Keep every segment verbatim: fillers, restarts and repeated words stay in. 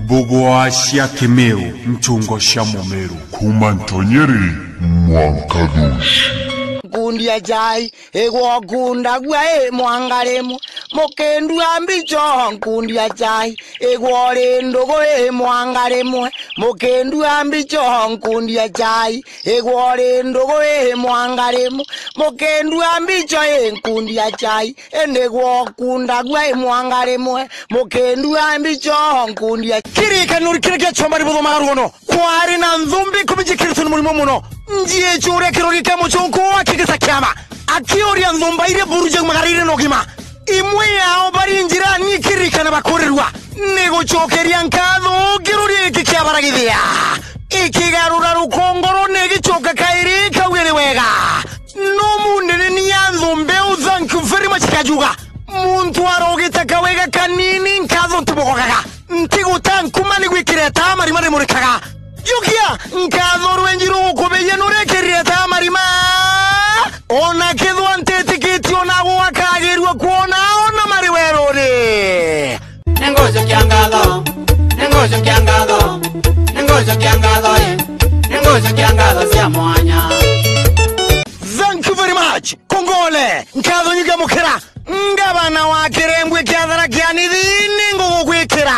Mbugwa cia Kimiru, nchungo cia Mumiru. Kuuma Ntonyeri mwanka Thuci. Nkundi ya chai, igwo kundagua i mwanga rimwe. Mukindua mbicho, nkundi ya chai, igwo ri ndugu i mwanga rimwe. Mukindua mbicho, nkundi ya chai, igwo ri ndugu i mwanga rimwe. Mukindua mbicho i nkundi ya chai, indi gwo kundagua i mwanga rimwe. Mukindua mbicho, nkundi ya. Kirikaniro kiria giacomba ni buthomaga rugono. Kwari na nthumba ikumi njikiritwe ni murimo muno. Njiicuria kirori kia mucunku akigita kiama. Akiuria nthumba iria buru jaumagara iri na ugima. Imwe yao bari njirani ikiririkana bakurirua. Ni gucokeria nkatho kirori giki kia baragithia. Ikigarura rukongoro ni gicoka kairi ikauga ni wega. No munene ni ya nthumba iu, thank you very much, kajuga. Muntu arogita kawega kanini, nkatho ntibugogaga. Ntiguta nkuma niguo ikireta marima rimurikaga. Jukia, nkatho rwenji rugukubeia nurekirire ta marima. Ona kethwa ntitikitie, ona gwakagirua kwona ona mari weruni. Ningucokia ngatho, ningucokia ngatho, ningucokia ngatho, eh. Ningucokia ngatho cia mwanya. Thank you very much. Kongole, nkatho nyingi mukira. Ngavana wa kirembwe kia Tharaka Nithi, ningugugwikira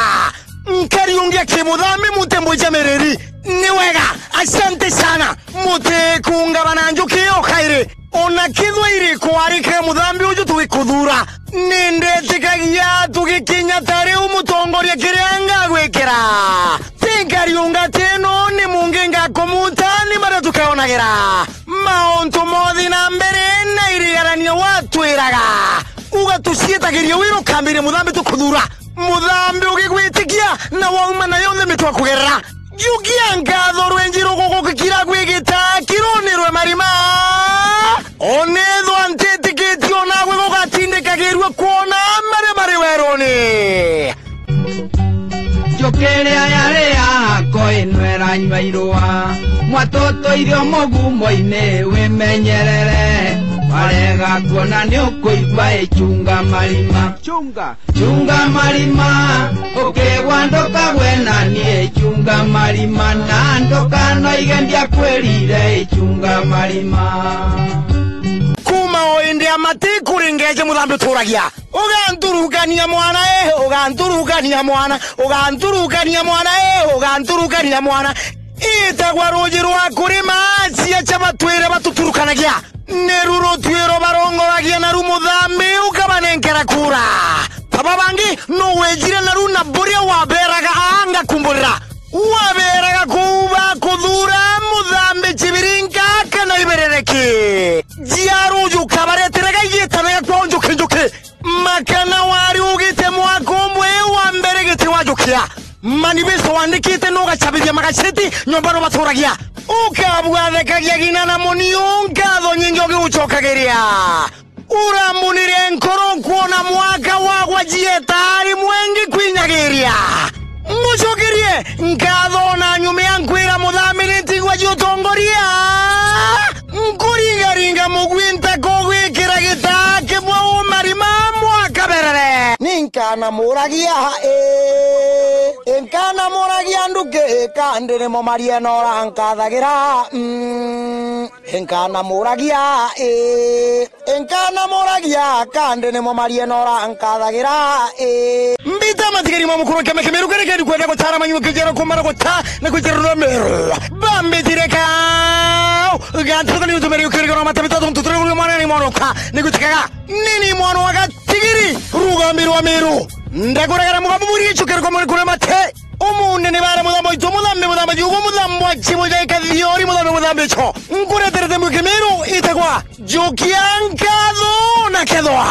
nkariungia kimuthambi mutembwe ja miriri. Ni wega, asante sana. Mutiku ngavana njuki o kairi. Ona kithwa iri kwarika muthambi uju tugikuthura. Nindetikagia tugikinya ta riu mutongoria kiria ngagwikira. Ti nkariunga tino ni mungi ngakumuta ni maria tukeonagira. Mauntu mothi na mbere na irigarania watwiraga. Ugatucietagiria wira ukambiria muthambi tukuthura. Muthambi ugigwitikia na wauma na yonthe mitwe akugerera. Jukia nkatho rwenji rugugukira gwigita kiruni rwe marima. Onethwa ntitikitie onagwe gugatindikagirua kwona maria mari weruni. Njuki iria yari yako inwe iranyua irua, mwatoto irio mugumo-ini wimenyerere, warega kuona ni ukuigua ichunga marima. Chunga, chunga marima, ukigwa ndukagwe nani, ichunga marima, na ndukanoige ndiakwirire, ichunga marima. Kuma o indi ya mati kuri ngeje muthambi uturagia. Uganturukania mwana, eh, uganturukania mwana, uganturukania mwana, eh, uganturukania mwana. Itagwa ruuji rwa kurima, ciaca batwire batuturukanagia. Niru rutuiro barongoragia naru muthambi ukabanenkera kura. Baba bangi, nuwejire naru na buria waberaga anga kumburira. Waberaga kuu bakuthuura muthambi cibirinka kana iberereki. Jia ruuju ukabareterega igiitanaga kwao njuki njuki. Makana wari ugite mwaka umwe wa mbere giti wajukia. Manifesto wandikite nugacabithia magaceti nyomba nubaturagia. Ukabwathekagia gina na muniu nkatho nyingi ugigucokagiria. Urambunire nkoro nkwona mwaka wagwa jieta ari mwengi kwinyagiria. Ngucokerie nkatho na nyumia nkwira muthamiri ntigwa ji utongoria. Nkuringaringa mugwi ntakugwikira gitaa kimwe umarima mwaka berere. Ninkanamuragia ii, inkanamuragia nduki kandi nimo mariena urankathagira. Mm. Inkanamuragia ii, inkanamuragia kandi nimo mariena urankathagira ii. Mbita matigari ma mukuru kiama kimiru kiri kiri kwenda gutara manyua kijero kumara guta na kujerura meru. Bambitire kao. Gantuka ni utumeri ukiri goro mata bitatu mututuri uri mwana ni mwana uka ni gutikaga. Nini mwana wa gatigiri rugambi rwa meru. Ndaguragara mugambo muri ichukere kwa muri kure mate. Umunene bara muthambo itu muthambi muthambi jugo muthambo chibo jaika thiori muthambi muthambi cho. Nkureterete mukimiru itagwa. Jukia nkatho na kethwa.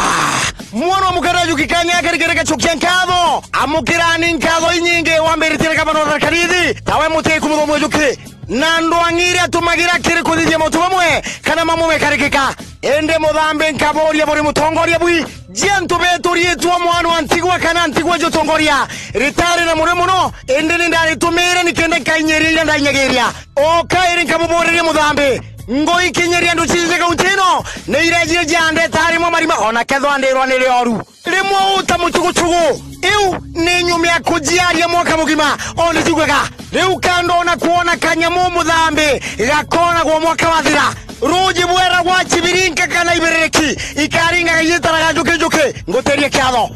Mwana wa mukara jukikania akarigere gachukia nkatho. Amukirani nkatho inyingi wambiritire kama no karithi. Tawe muteku muthomo juki. Na ndwang'ire atumagira kiri kuthithia mautu mamwe kana mamwe mekarikika. Indi muthambi nkaboria buri mutongoria bwi. Jia ntu beturiitwo mwana wa ntigwa kana ntigwa jutongoria. Ritari na muri muno. Indi ni ndaritumire nikenda nkainyiria iria ndainyagiria. O kairi nkamuboreria muthambi. Ngui kinyeria andu ciingi kaunti ino ni irejire jiandeta rimwe marima, ona kethwa ndirwa ni rioru. Rimwe uta muchuguchugu, iu ni nyume ya kujiaria mwaka mugima, o ni ciugaga. Riu kando ona kwona kanyamu muthambi gakoragwo mwaka wathira, ruji bwera gwa chibirinka kana ibiriki ikaringaga igitaraga njuki njuki, ngutirie kiatho.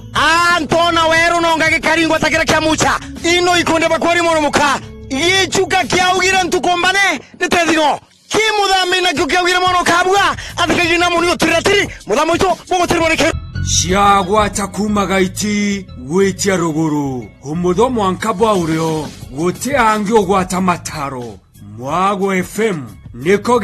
Antona weru nonga gikaringwa ta kiria kia mucha, ino ikunde bakweri murumuka. Gichuka kiaugire ntuku mbane ni tethigo. Ki muthambi nakio kiaugire mwana ukabua, athikagia na muni utirira tiri, muthambi witu bugutiri buri ki. Ciagwata kuuma gaiti gwitia ruguru, umutho mwanka bwa urio, guti angi ugwata mataro. Mwago F M niko